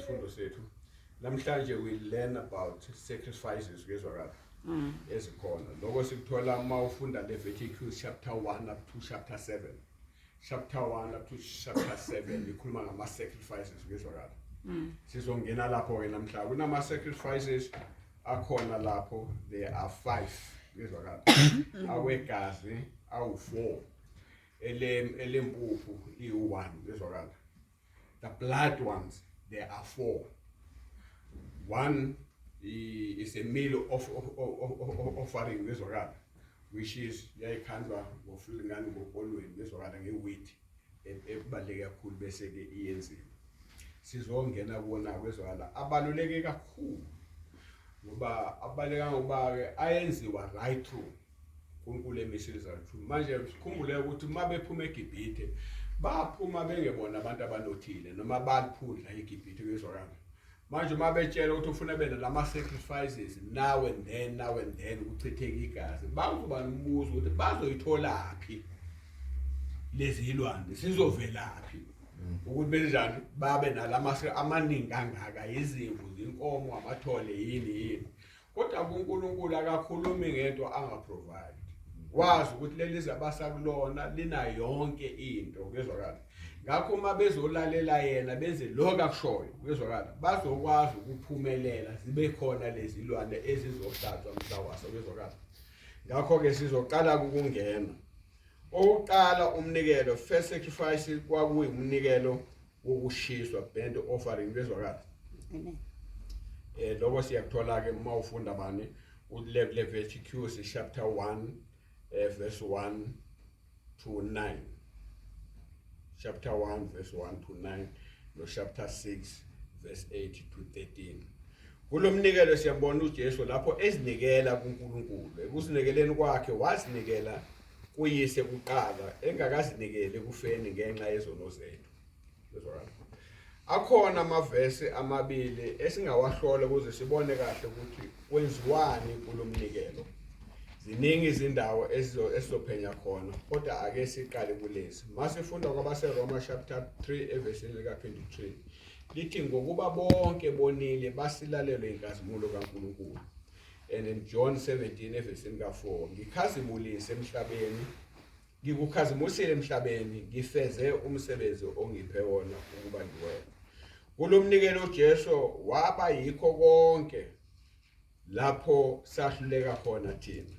Isifundo sethu namhlanje, we learn about sacrifices, kuyezwakala, ezikhona. Lokho sikuthola uma ufunda Leviticus chapter 1 up to chapter 7. Chapter 1 up to chapter 7 ikhuluma ngama sacrifices, kuyezwakala. Sizongena lapho ke namhla. Kunama sacrifices akhona lapho, there are five, kuyezwakala. Awegazi awu4, ele elempuphu iyu1, kuyezwakala. The blood ones, there are four. One is a meal of offering, kuyezwakala, which is yayikhandwa ngofulingani, ngokolweni, kuyezwakala, ngewheat ebaluleke kakhulu, bese ke iyenziwa. Sizongena kuwona, kwezwakala. Abaluleke kakhulu ngoba abaluleka ngoba ke ayenziwa right through uNkulunkulu emisile zathu. Manje sikhumbule ukuthi uma bephuma eGibhithe, baphuma bengebona abantu abanothile noma baliphundla iGibhithe, kuyezwakala. Manje uma betshela ukuthi ufuna bena lama sacrifices now and then, now and then, kuchitheka igazi, bazoba nombuzo ukuthi bazoyitholaphi lezi ilwane, sizovelaphi ukuthi benjani babe nalama amaningi kangaka, izimvu, zinkomo, amathole, yini yini. Kodwa kuNkulunkulu akakhulumi ngento angaprovide. Wazi ukuthi leli zabasa kulona lina yonke into, kuyezwakala. Ngakho uma bezolalela yena, benze lokho akushoyo, kuyezwakala, bazokwazi ukuphumelela, zibe khona lezi lwane ezizohlatshwa mhla waso, kuyezwakala. Ngakho ke sizoqala ukungena. Owokuqala umnikelo, first sacrifice, kwakuyumnikelo wokushiswa, burnt offering, kuyezwakala. Amen. Lokho siyakuthola ke uma ufunda bani, uLeviticus chapter 1 verse 1 to 9, chapter 1 verse 1 to 9, no chapter 6 verse 8 to 13. Kulomnikelo siyabona uJesu lapho ezinikela kuNkulunkulu. Ekuzinikeleni kwakhe, wazinikela kuyise kuqala engakazinikeli kufeni ngenxa yezono zethu. Kuzwakala. Akhona amavesi amabili esingawahlola ukuze sibone kahle ukuthi kwenziwani kulomnikelo. Ziningi izindawo esizophenya khona, kodwa ake siqale kulezi. Masifunda kwabaseRoma chapter 3 evesini lika-23, lithi, "Ngokuba bonke bonile, basilalelwe inkazimulo kaNkulunkulu." And in John 17 evesini ka-4, "Ngikhazimulise emhlabeni, ngikukhazimusile emhlabeni, ngifeze umsebenzi ongiphe wona ukuba ngiwenze." Kulomnikelo uJesu waba yikho konke lapho sahluleka khona thina.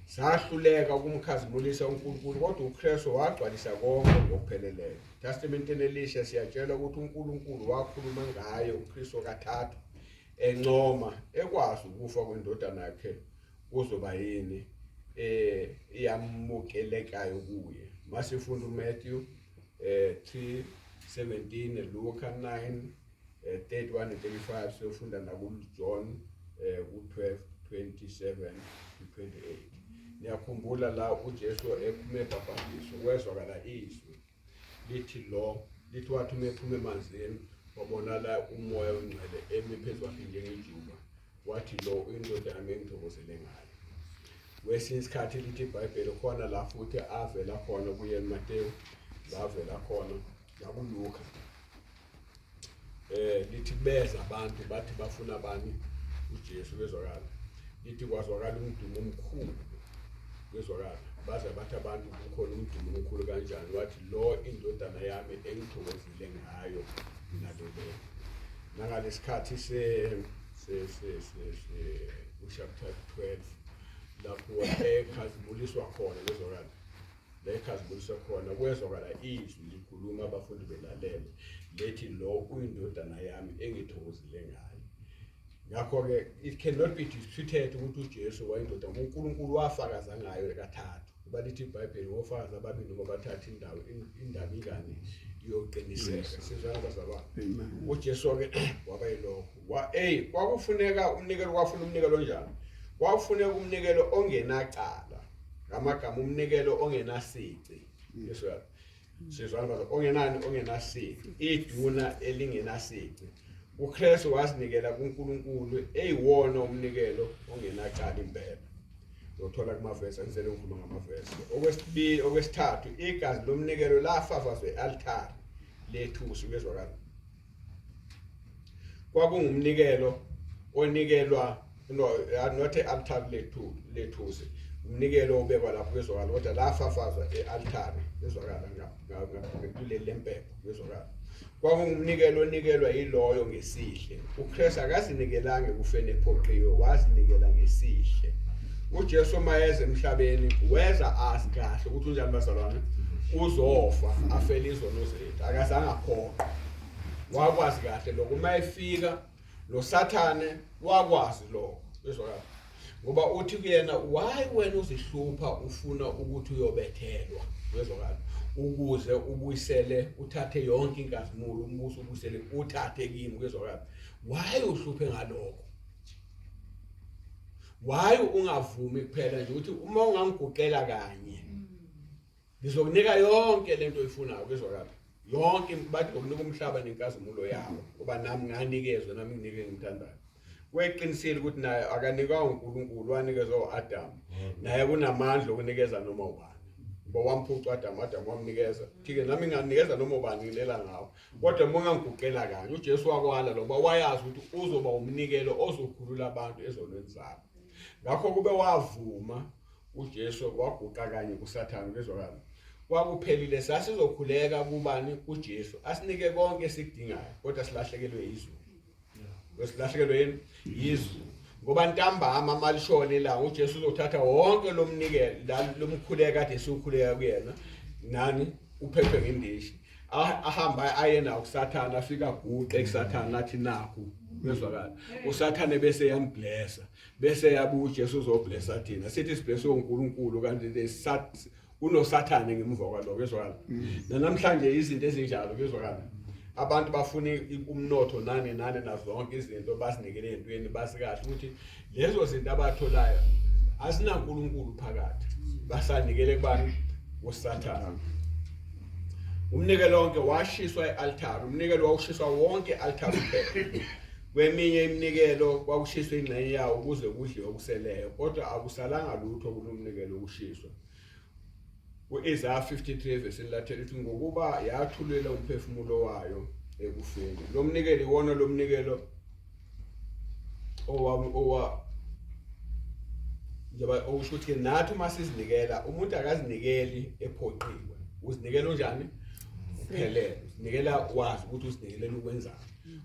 Sahluleka ukumkhazimulisa uNkulunkulu, kodwa uKristu wagcwalisa konke ngokupheleleyo. Testamenteni Elisha siyatshelwa ukuthi uNkulunkulu wakhuluma ngaye uKristu kathathu encoma, ekwazi ukufa kwendodana yakhe kuzoba yini iyamukelekayo kuye. Masifunda uMatthew 3:17, Luka 9 31 and 35, siyofunda naku John ku 12 27 to 28. Niyakhumbula la uJesu ephuma ebhabhadiswa, kwezwakala izwi lithi lo, lithi wathi uma ephuma emanzini, wabonala uMoya oNgcwele emi phezu kwakhe njengejuba, wathi, "Lo indoda yami engithokozele ngayo." Kwesinye isikhathi lithi iBhayibheli khona la futhi avela khona kuyena Mateyu, la avela khona nakuLuka, lithi beza abantu bathi bafuna bani? UJesu, bezwakala. Lithi kwazwakala umdumo omkhulu, bezwakala, baze bathi abantu, "Kukhona umdumo omkhulu kanjani?" Wathi, "Lo indodana yami engithokozile ngayo, ngilaleleni." Nangalesikhathi se chapter 12 lapho ekhazimuliswa khona, bezwakala, la ekhazimuliswa khona, kwezwakala izwi likhuluma abafundi belalele, lethi, "Lo uyindodana yami engithokozile ngayo." Ngakho-ke it cannot be disputed ukuthi uJesu wayindoda. UNkulunkulu wafakaza ngayo kathathu, kuba lithi iBhayibheli, ngofakazi ababili noma bathathu indawo indaba injani? Iyoqiniseka. Sizwana, bazalwane? UJesu-ke waba yilokho. Wa ey kwakufuneka umnikelo, kwafuna umnikelo onjani? Kwakufuneka umnikelo ongenacala, ngamagama umnikelo ongenasici. Yesu, sizwana bazalwane? Ongenani? Ongenasici, iduna elingenasici. UKristu wazinikela kuNkulunkulu eyiwona umnikelo ongenacala impela. Uzothola kumavesi, angizele ngikhuluma ngamavesi. Okwesibili, okwesithathu, igazi lomnikelo lafafazwe e-altare lethusi, kuyezwakala. Kwakungumnikelo onikelwa, no, not e-altare lethusi, umnikelo obekwa lapho, kuyezwakala, kodwa lafafazwa e-altare, kuyezwakala, kuleli lempepho, kuyezwakala. Kwakungumnikelo onikelwa yiloyo ngesihle. UKristu akazinikelanga ekufeni ephoqiwe, wazinikela ngesihle. UJesu mayeza emhlabeni weza azi kahle ukuthi unjani, bazalwane, uzofa afele izono zethu. Akazange aphoqe, wakwazi kahle lokho. Uma efika noSathane wakwazi lokho, bezwakala, ngoba uthi kuyena, why wena uzihlupha ufuna ukuthi uyobethelwa, bezwakala, ukuze ubuyisele, uthathe yonke inkazimulo, umbuso ubuyisele, uthathe kimi, kuyezwakala? Why uhluphe ngalokho? Why ungavumi kuphela nje ukuthi uma ungangiguqela kanye ngizokunika yonke lento oyifunayo, kuyezwakala, yonke? Bathi ngokunika umhlaba nenkazimulo yawo, ngoba nami nganikezwa, nami nginike ngimthandayo. Kweqinisile ukuthi naye akanikwa uNkulunkulu, wanikezwa uAdam. Naye kunamandla okunikeza noma ubani, ngoba wamphuca uAdam, Adam wamnikeza. Thike nami nginganikeza noma ubani, ngilela ngawo, kodwa uma ungangiguqela kanye. UJesu wakwala loba, wayazi ukuthi uzoba umnikelo ozokhulula abantu ezonweni zabo. Ngakho kube wavuma uJesu waguqa kanye kuSathane, kuyezwakala, kwakuphelile. Sasizokhuleka kubani? KuJesu, asinike konke esikudingayo, kodwa silahlekelwe izulu. Silahlekelwe yini? Izulu. Ngoba ntambama malishone ilanga, uJesu uzothatha wonke lo mnikelo lomkhuleko kade siwukhuleka kuyena nani uphethwe ngendishi, ahamba aye nawo kuSathane, afika aguqe kuSathane, athi nakhu, kuyezwakala. USathane bese yamblessa, bese yabuya uJesu uzoblessa thina, sithi siblesswe uNkulunkulu, kanti kunoSathane ngemuva kwalokho, kuyezwakala. Namhlanje izinto ezinjalo, kuyezwakala, abantu bafuna umnotho nani nani nazo zonke izinto, bazinikele entweni basikahle ukuthi lezo zinto abatholayo azinaNkulunkulu phakathi, basanikele kubani? KuSathane. Umnikelo wonke washiswa e-altare. Umnikelo wawushiswa wonke e-altare kuphela. Kweminye iminikelo kwakushiswa ingxenye yawo ukuze kudliwe okuseleyo, kodwa akusalanga lutho kulomnikelo wokushiswa. U-Isaya 53 verse lathela uthi, ngokuba yathulela umphefumulo wayo ekufeni. Lo mnikelo iwona lo mnikelo owa njengoba okusho ukuthi nathi uma sizinikela, umuntu akazinikeli ephoqiwe, uzinikela unjani? Uphelele, uzinikela wazi ukuthi uzinikelela ukwenzani.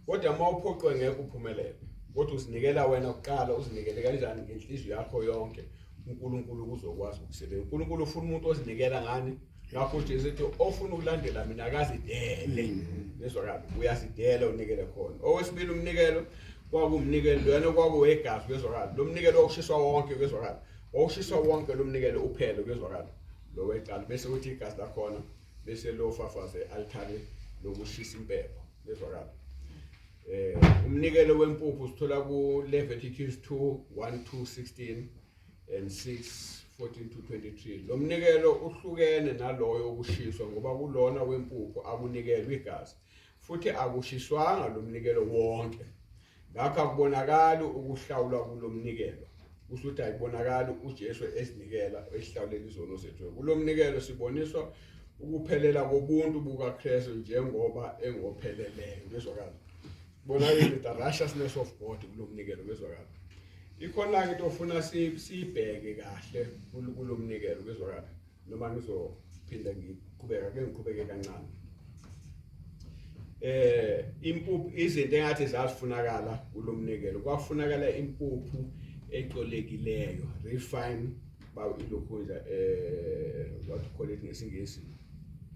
Kodwa uma uphoqwe ngeke uphumelele. Kodwa uzinikela wena kuqala, uzinikele kanjani? Ngenhliziyo yakho yonke. uNkulunkulu kuzokwazi ukusebenza. uNkulunkulu ufuna umuntu ozinikela ngani. Ngakho uJesu ethi ofuna ukulandela mina akazidele, bezwakala, uyazidela unikele khona. Owesibili umnikelo kwakuwumnikelo lona kwakuwegazi, kuyezwakala. Lo mnikelo wawushiswa wonke, kuyezwakala, wawushiswa wonke lo mnikelo uphele, kuyezwakala, lo wecala, bese kuthi igazi lakhona bese lofafaze e-altare lokushisa impepho, kuyezwakala. Umnikelo wempuphu sithola ku Leviticus 2 1 to 16 and 6 14 to 23. Lo mnikelo uhlukene naloyo wokushiswa, ngoba kulona wempuphu akunikelwe igazi futhi akushiswanga lo mnikelo wonke. Ngakho akubonakali ukuhlawulwa kulomnikelo, kusho ukuthi ayibonakali uJesu ezinikela ehlawulela izono zethu. Kulo mnikelo siboniswa ukuphelela kobuntu bukaKristu njengoba engopheleleyo, kuyezwakala. Bonakele the righteousness of God kulo mnikelo, kuyezwakala. Ikhona-ke into ofuna siyibheke kahle kulo mnikelo, kuyezwakala, noma ngizophinda ngiqhubeka ke, ngiqhubeke kancane. Impuphu, izinto engathi zazifunakala kulomnikelo, kwafunakala impuphu ecolekileyo, refine, ba ilokhu nje, what you call it ngesingisi,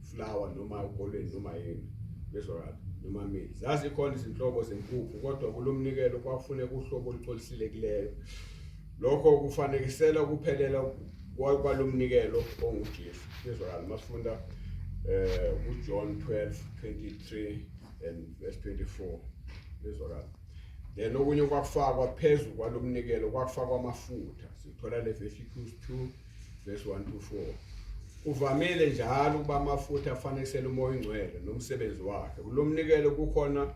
flour noma ukolweni noma yini, bezwakala, noma meal. Zazikhona izinhlobo zempuphu, kodwa kulomnikelo kwakufuneka uhlobo olucolisilekileyo. Lokho kufanekisela ukuphelela kwalomnikelo onguJesu, bezwakala. Masifunda uJohn 12:23 and verse 24, bezwakala. Then okunye kwakufakwa phezu kwalomnikelo, kwakufakwa amafutha. Sithola Leviticus 2 verse 1 to 4. Kuvamile njalo ukuba amafutha afanekisela uMoya oNgcwele nomsebenzi wakhe. Kulomnikelo kukhona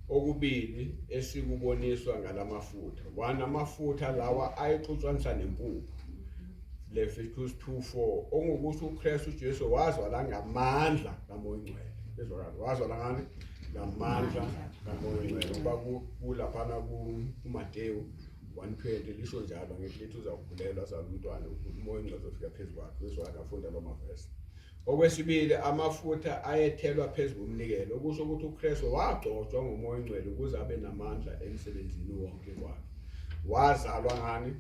okubili esikuboniswa ngalamafutha. One, amafutha lawa ayexutshwaniswa nempuphu, Leviticus 2:4, okungukuthi uKristu Jesu wazwala ngamandla kaMoya oNgcwele, bezwakala, wazwala ngani? Ngamandla kaMoya oNgcwele. Ngoba kulaphana kuMatewu 1:20 lisho njalo, ngithi lithi uzakhulelwa azale umntwana, uMoya oNgcwele uzofika phezu kwakhe. Wezwakala, afunda lo mavesi. Okwesibili, amafutha ayethelwa phezu komnikelo, okusho ukuthi uKristu wagcotshwa ngoMoya oNgcwele ukuze abe namandla emsebenzini wonke wakhe. Wazalwa ngani?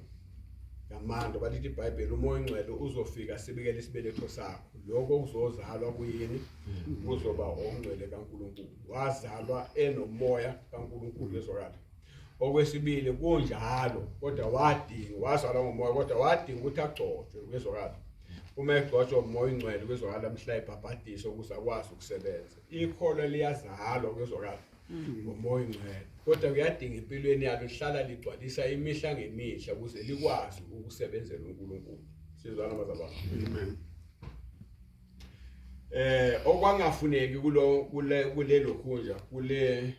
Ngamandla. Balithi iBhayibheli uMoya oNgcwele uzofika sibikele isibeletho sakho, lokho kuzozalwa kuyini? Kuzoba ongcwele kaNkulunkulu. Wazalwa enomoya kaNkulunkulu, ezwakala. Okwesibili, kunjalo, kodwa wadinga, wazalwa ngomoya, kodwa wadinga ukuthi agcotshwe, kuyezwakala. Uma egcotshwa uMoya oNgcwele, kuyezwakala, mhla ebhabhadiswa, ukuze akwazi ukusebenza. Ikholwa liyazalwa, kuyezwakala, ngoMoya oNgcwele, kodwa kuyadinga empilweni yalo lihlala ligcwalisa imihla ngemihla ukuze likwazi ukusebenzela uNkulunkulu. Sizwana, bazalwane? Amen. Okwangafuneki kulo kule kulelo khunja kule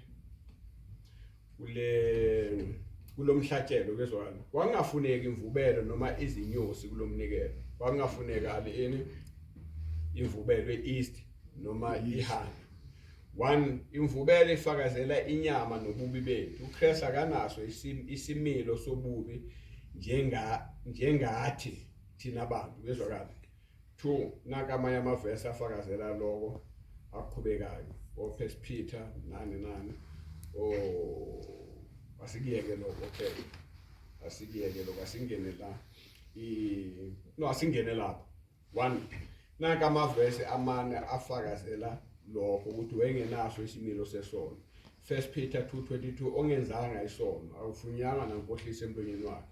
kulomhlatshelo, kezwakala, kwakungafuneki imvubelo noma izinyosi kulomnikelo. Kwakungafunekali ini? Imvubelo, e-yeast noma i-honey. One, imvubelo ifakazela inyama nobubi bethu. UKristu akanaso isimilo sobubi njengathi thina bantu, kezwakala. Two, nanka amanye amavesi afakazela lokho aqhubekayo, o-First Peter nani nani. Oh, asikuyeke lokho. Okay, asikuyeke lokho, asingene la i no asingene lapho. One, nanka amavesi amane afakazela lokho ukuthi wayengenaso isimilo sesono. First Peter 2:22, ongenzanga isono, awufunyanga nankohliso emlonyeni wakhe.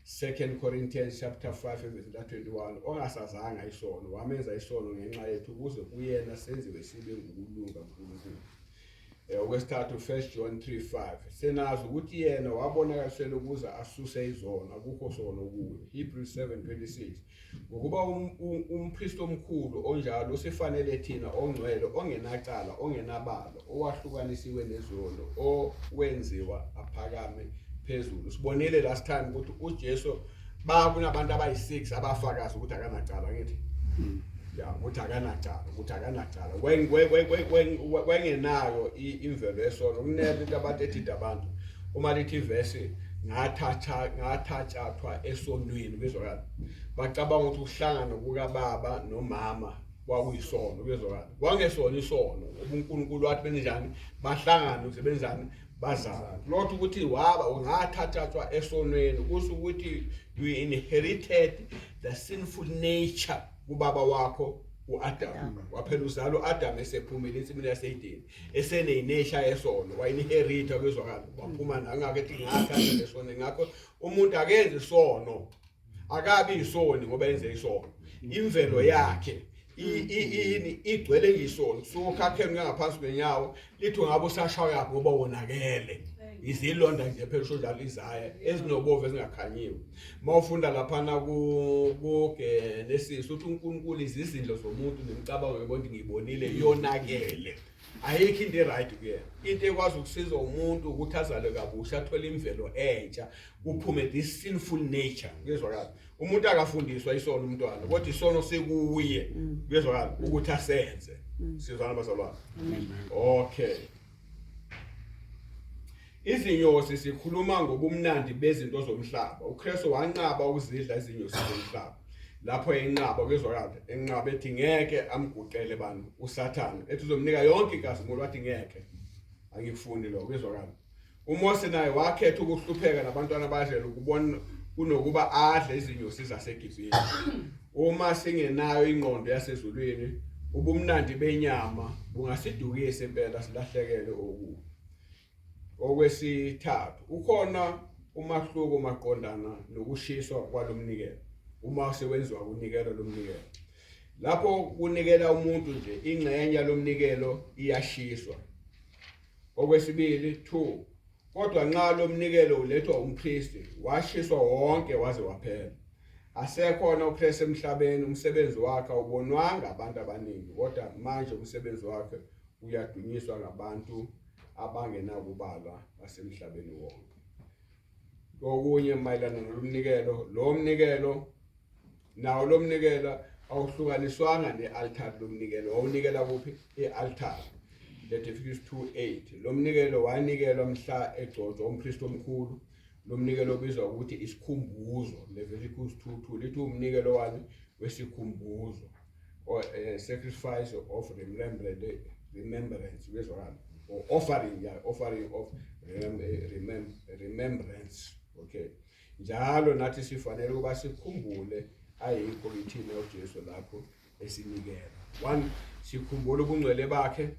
Second Corinthians chapter 5 verse 21, ongasazanga isono wamenza isono ngenxa yethu, ukuze kuyena senziwe sibe ngukulunga kuNkulunkulu. Okwesithathu, First John 3:5, senazi ukuthi yena wabonakalisela ukuze asuse izono, akukho sono kuye. Hebrews 7:26, ngokuba umpristi omkhulu onjalo usifanele thina, ongcwele, ongenacala, ongenabala, owahlukanisiwe nezono, owenziwa aphakame phezulu. Sibonile last time ukuthi uJesu bakunabantu abayi-6 abafakaza ukuthi akanacala, ngithi ya, ukuthi akanacala, ukuthi akanacala, wengenayo imvelo yesono. Kunento into abantu ethida abantu uma lithi ivesi ngathatha ngathatshathwa esonweni, kuyezwakala, bacabanga ukuthi ukuhlangana kukababa nomama kwakuyisono, kuyezwakala. Kwangesona isono, ngoba uNkulunkulu wathi benjani? Bahlangane ukuze benzani? Bazala. Not ukuthi waba ungathathathwa esonweni, kusho ukuthi you inherited the sinful nature kubaba wakho uAdam. Waphela uzalo uAdam esephumile ensimini yaseEden, eseneyinesha yesono, wayinherita, kuyezwakala, waphuma nangake ethi ngathatha lesono. Ngakho umuntu akenzi isono, akabi isoni ngoba enze isono. Imvelo yakhe ini? Igcwele ngisono kusuka okhakheni kuya ngaphansi kwenyawo. Lithi ungabe usashaya ngoba wonakele, izilonda nje phela, usho njalo Isaya, ezinobovu ezingakhanyiwe. Mawufunda laphana ku Genesis, uthi uNkulunkulu izizindlo zomuntu nemicabango yobonke ngiyibonile yonakele, ayikho into e-right kuyena. Into ekwazi ukusiza umuntu ukuthi azalwe kabusha, athole imvelo entsha, kuphume this sinful nature, kuyezwakala. Umuntu akafundiswa isono umntwana, kodwa isono sekuye, kuyezwakala, ukuthi asenze. Sizwana, bazalwane? Okay, izinyosi sikhuluma ngobumnandi bezinto zomhlaba. UKristu wanqaba ukuzidla izinyosi zomhlaba. Lapho enqaba, kuyezwakala, enqaba ethi ngeke amguqele bantu uSathane, ethi uzomnika yonke inkazimulo, wathi ngeke, angikufundi lokho, kuyezwakala. UMose naye wakhetha ukuhlupheka nabantwana badlela ukubona kunokuba adle izinyosi zaseGibhithe. Uma singenayo ingqondo yasezulwini, ubumnandi benyama bungasidukisa impela, silahlekele okubi. Okwesithathu, ukhona umahluko maqondana nokushiswa kwalomnikelo. Uma sewenziwa kunikelo lomnikelo, lapho kunikela umuntu nje ingxenye yalomnikelo iyashiswa. Okwesibili, 2, kodwa nxa lo mnikelo ulethwa umpristi, washiswa wonke waze waphela. Asekhona uKristu emhlabeni, umsebenzi wakhe awubonwanga abantu abaningi, kodwa manje umsebenzi wakhe uyadunyiswa ngabantu abangenakubalwa basemhlabeni wonke. Okunye mayelana nalomnikelo, lo mnikelo nawo, lo mnikelo awuhlukaniswanga ne-altar. Lomnikelo wawunikela kuphi? E-altar. Leviticus 2:8. Lo mnikelo wanikelwa mhla egcotshwa umpristi omkhulu. Lo mnikelo obizwa ukuthi isikhumbuzo, Leviticus 2:2, lithi umnikelo wani? Wesikhumbuzo, or sacrifice of remembrance, kuyezwakala, or offering, yeah, offering of remembrance. Okay, njalo nathi sifanele ukuba sikhumbule ayikho kithina uJesu lapho esinikela. One, sikhumbula ubungcwele bakhe,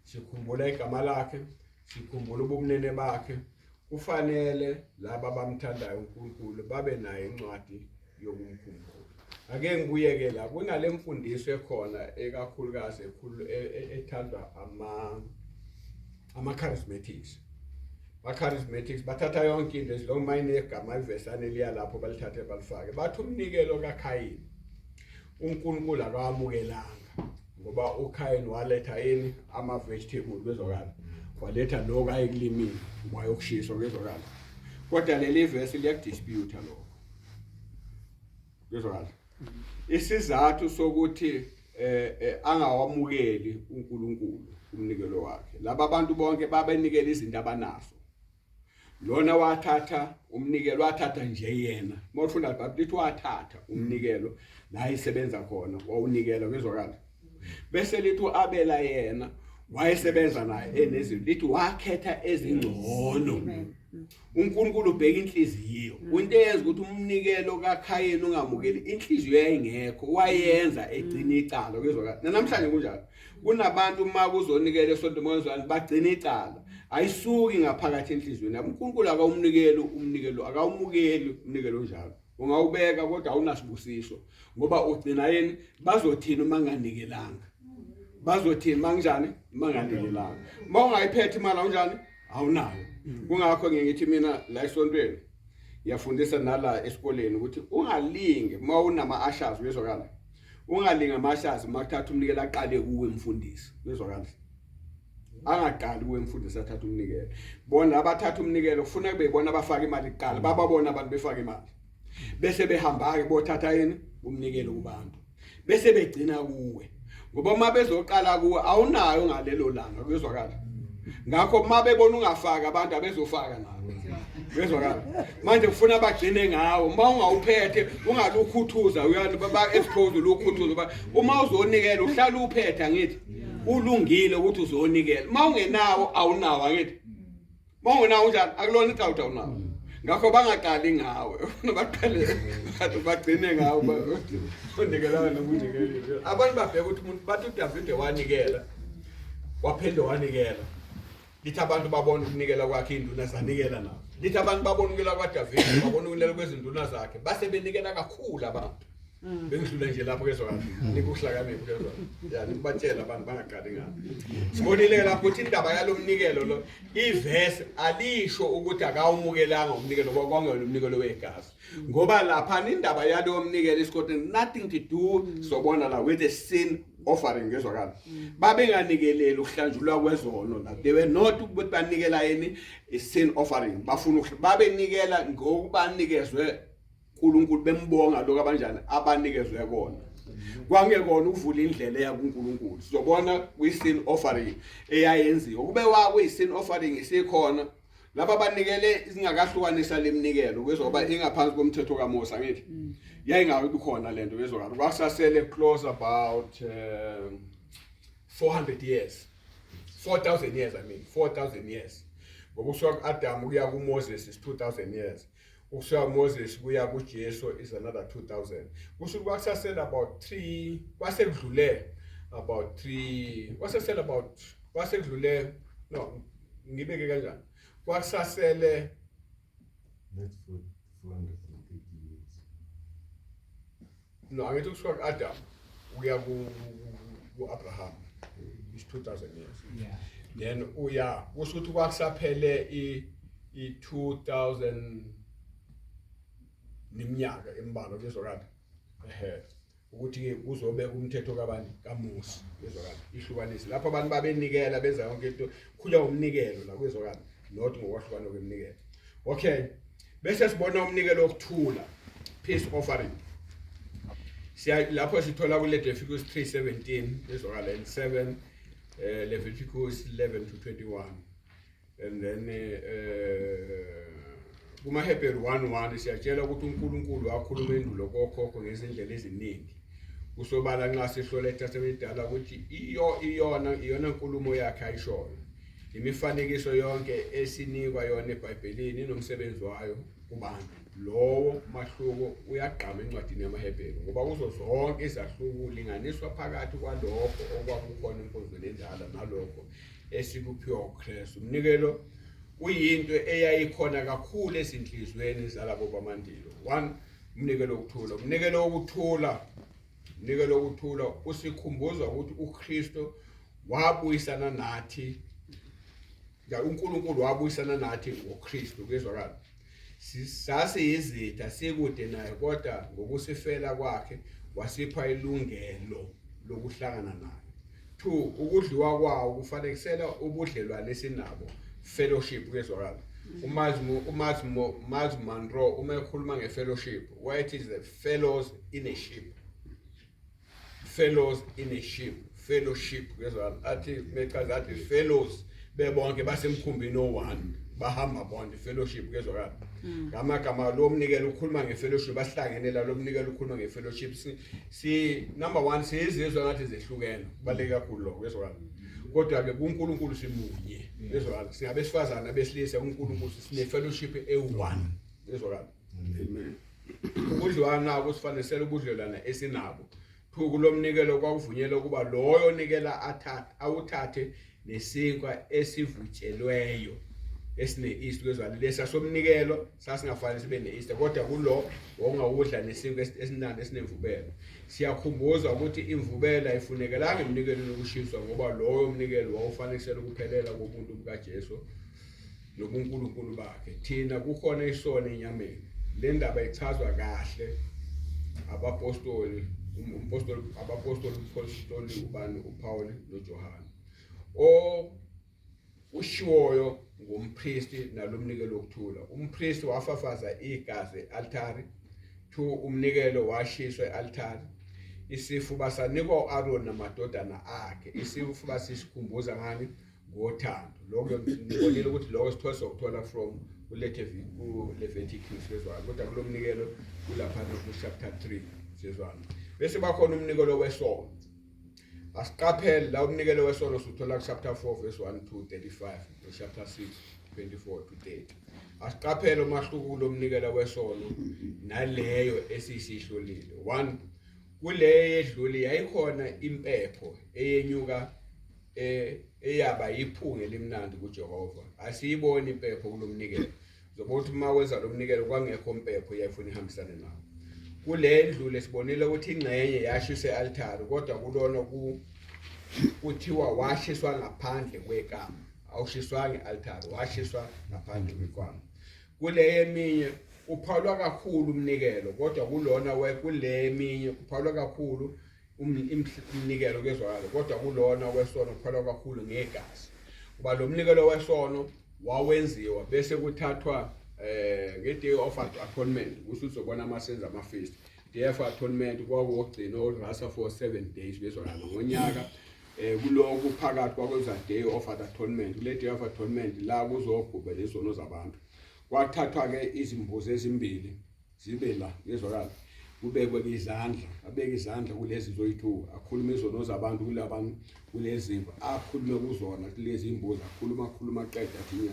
sikhumbula igama lakhe, sikhumbula ubumnene bakhe. Kufanele laba abamthandayo uNkulunkulu babe nayo incwadi yokumkhumbula. Ake ngibuyeke la kunale mfundiso ekhona, ekakhulukazi ekhulu ethandwa ama charismatics. Ba charismatics bathatha yonke into, as long mayinegama, ivesane liya lapho, balithathe balifake. Bathi umnikelo kaKhayini uNkulunkulu akawamukelanga ngoba uKhayini waletha yini? Ama vegetable, kwezwakala, waletha lokho ayekulimile wayokushiswa, kwezwakala. Kodwa leli verse liyakudispute lokho, kwezwakala. Isizathu sokuthi angawamukeli uNkulunkulu umnikelo wakhe, laba bantu bonke babenikela izinto abanazo. Lona wathatha umnikelo, wathatha nje yena. Mawufunda iBhayibheli, lithi wathatha umnikelo la isebenza khona, wawunikela, kwezwakala. Bese lithi uAbela yena wayesebenza naye enezinto, lithi wakhetha ezingcono. UNkulunkulu ubheka inhliziyo. Into eyenza ukuthi umnikelo kaKhayeni ungamukeli, inhliziyo yayingekho, wayenza egcina icala, kwezwakala. Namhlanje kunjalo, kunabantu uma kuzonikela esonto mawenzani, bagcina icala, ayisuki ngaphakathi enhliziyweni yabo. UNkulunkulu akawumnikeli umnikelo, akawumukeli umnikelo onjalo. Ungawubeka kodwa awunasibusiso ngoba ugcina yini? Bazothini uma nganikelanga? Bazothini manginjani uma nganikelanga? Uma ungayiphethe imali, awunjani? Awunayo. Kungakho ngithi mina la esontweni ngiyafundisa nala esikoleni ukuthi ungalingi uma unama-ushers, uyezwakala, ungalingi ama-ushers uma kuthatha umnikelo aqale kuwe mfundisi, uyezwakala, angaqali kuwe mfundisi athatha umnikelo. Bona abathatha umnikelo kufuna kube ibona abafaka imali kuqala, bababona abantu befaka imali, bese behamba-ke bothatha yini? Umnikelo kubantu, bese begcina kuwe, ngoba uma bezoqala kuwe awunayo ngalelo langa, kuyezwakala. Ngakho uma bebona ungafaki, abantu abezofaka nawe, kuyezwakala. Manje kufuna bagcine ngawo. Uma ungawuphethe ungalukhuthuza, uyani ba expose ulukhuthuza. Uma uzonikela uhlala uphethe, angithi ulungile ukuthi uzonikela? Uma ungenawo awunawo, angithi? Uma ungenawo unjani? Akulona icala ukuthi awunawo. Ngakho bangaqali ngawe, baqale bagcine ngawe unikela nokunikela. Abantu babheka ukuthi umuntu, bathi uDavide wanikela, waphinde wanikela. Lithi abantu babona ukunikela kwakhe, induna zanikela nabo. Lithi abantu babona ukunikela kwaDavide, babona ukunikela kwezinduna zakhe, base benikela kakhulu abantu. Bengidlula nje lapho kezwakala, nikuhlakanipha kezwakala, ya, nikubatshela abantu bangaqali ngapho. Sibonile lapho ukuthi indaba yalo mnikelo lo, ivesi alisho ukuthi akawumukelanga umnikelo, kwangena umnikelo wegazi, ngoba lapha indaba yalowo mnikelo is got nothing to do, sobona la, with the sin offering, ngezwakala. Babenganikeleli ukuhlanjulwa kwezono la. They were not ukuthi banikela yini? I-sin offering. Bafuna babenikela ngokubanikezwe uNkulunkulu, bembonga lokho abanjani? Abanikezwe kona. Kwangekona ukuvula indlela eya kuNkulunkulu. Sizobona kwi-sin offering eyayenziwa, kube wakuyi-sin offering isikhona laba banikele izingakahlukanisa leminikelo kwezoba ingaphansi komthetho kaMose, angithi yayingabi khona lento, kwezwakala. Kwasasele close about 400 years, 4000 years, I mean 4000 years, ngoba kusuka ku-Adam kuya kuMoses is 2000 years, ukusuka kuMoses kuya kuJesu is another 2000. Kusho ukuthi kwakusasele about 3, kwasekudlule about 3, kwasesele about, kwasekudlule, no, ngibeke kanjani, kwakusasele That's for 430 years. No, angithi kusuka ku-Adam kuya ku-Abraham is 2000 years. Then uya kusho ukuthi kwakusaphele i-2000 neminyaka embalwa, kuyezwakala, ehe, ukuthi-ke kuzobeka umthetho kabani? KaMosi, kuyezwakala, ihlukanise lapho abantu babenikela, benza yonke into, khula umnikelo la, kuyezwakala, not ngokwahlukana kweminikelo. Okay, bese sibona umnikelo wokuthula, peace offering. Siya lapho sithola kule Leviticus 3:17, kuyezwakala, and 7. Leviticus 11 to 21, and then kumaHebheru 1:1 siyatshela ukuthi uNkulunkulu wakhuluma endulo kokhokho ngezindlela eziningi. Kusobala nxa sihlola eTestamente elidala ukuthi iyo iyona iyona nkulumo yakhe ayishoyo. Imifanekiso yonke esinikwa yona eBhayibhelini inomsebenzi wayo kubantu. Lowo mahluko uyagqama encwadini yamaHebheru, ngoba kuzo zonke izahluko ulinganiswa phakathi kwalokho okwakukhona enkonzweni endala nalokho esikuphiwa uKristu. Umnikelo uyinto eyayikhona kakhulu ezinhliziyweni zalabo bamandilo. One, umnikelo wokuthula. Umnikelo wokuthula, umnikelo wokuthula usikhumbuza ukuthi uKristu wabuyisana nathi, uNkulunkulu wabuyisana nathi ngoKristu. Kuyezwakala, sasiyizitha, sikude naye, kodwa ngokusifela kwakhe wasipha ilungelo lokuhlangana naye. Two, ukudliwa kwawo kufanekisela ubudlelwane esinabo, fellowship. Kuyezwakala, uMiles Monroe uma ekhuluma nge-fellowship wayethi is the fellows in a ship, fellows in a ship, fellowship. Kuyezwakala, athi mechaza athi fellows bebonke basemkhumbini o-one, bahamba bonke, fellowship. Kuyezwakala, ngamagama lo mnikelo ukhuluma nge-fellowship, basihlangene la. Lo mnikelo ukhuluma nge-fellowship. Si number 1, siyizizwe ngathi zehlukene, kubaluleke kakhulu lokho. Kuyezwakala, kodwa ke kuNkulunkulu simunye. Kuyezwakala, singabesifazana, abesilisa, uNkulunkulu sine fellowship ewu-one. Kuyezwakala. Amen. Ukudliwana kusifanisela ubudlelwane esinabo. Two, kulomnikelo kwakuvunyelwa ukuba loyo onikela athathe awuthathe nesinkwa esivutshelweyo esine-yeast. Kwezwani, lesa somnikelo sasingafanele sibe ne-yeast, kodwa kulo wawungawudla nesinkwa esimnandi esinemvubelo. Siyakhumbuza ukuthi imvubelo ayifunekelanga emnikelweni wokushiswa, ngoba loyo mnikelo wawufanekisela ukuphelela kobuntu bukaJesu nobuNkulunkulu bakhe. Thina kukhona isono enyameni. Le ndaba ichazwa kahle abapostoli, umpostoli, abapostoli, umpostoli ubani, uPaul noJohane. O ushiwoyo ngumpristi nalomnikelo wokuthula: umpristi wafafaza igazi e-altari. Two, umnikelo washiswa e-altari. Isifuba sanikwa u-Aaron namadodana akhe. Isifuba sisikhumbuza ngani? Ngothando. Lokho ngibonile ukuthi lokho sithola, sokuthola from uLeviticus. Sezwana, kodwa kulo mnikelo kulaphana ku-chapter 3. Sezwana, bese bakhona umnikelo wesono. Asiqaphele la, umnikelo wesono suthola ku-chapter 4 verse 1 to 35 no-chapter 6 24 to 30. Asiqaphele umahluko kulo mnikelo wesono naleyo esiyisihlolile. One, kuleyo yedlule yayikhona impepho eyenyuka eyaba yiphunga elimnandi kuJehova. Asiyiboni impepho kulomnikelo. Zoba ukuthi uma wenza lo mnikelo kwangekho mpepho eyayifuna ihambisane nawo. Kule ndlu lesibonile ukuthi ingxenye yashiswa e-altari, kodwa kulona kuthiwa washiswa ngaphandle kwekama, awushiswanga e-altari, washiswa ngaphandle kwekama. Kule eminye uphawulwa kakhulu umnikelo, kodwa kulona kule eminye kuphawulwa kakhulu umnikelo. Kuyezwakala, kodwa kulona wesono kuphawulwa kakhulu ngegazi, kuba lo mnikelo wesono wawenziwa bese kuthathwa nge-Day of Atonement. Kusho uzobona masenza ama-feast, Day of Atonement kwakugcina orasa for 7 days. Kuyezwakala, ngonyaka kulokhu phakathi kwakwenza Day of Atonement. Kule Day of Atonement la kuzogubela izono zabantu, kwathathwa ke izimbuzi ezimbili zibe la. Kuyezwakala, kubekwe izandla, abeke izandla kulezi zoyi-two, akhulume izono zabantu kulabantu kulezi, akhulume kuzona kulezi imbuzi, akhuluma, akhuluma, aqeda, athi nya,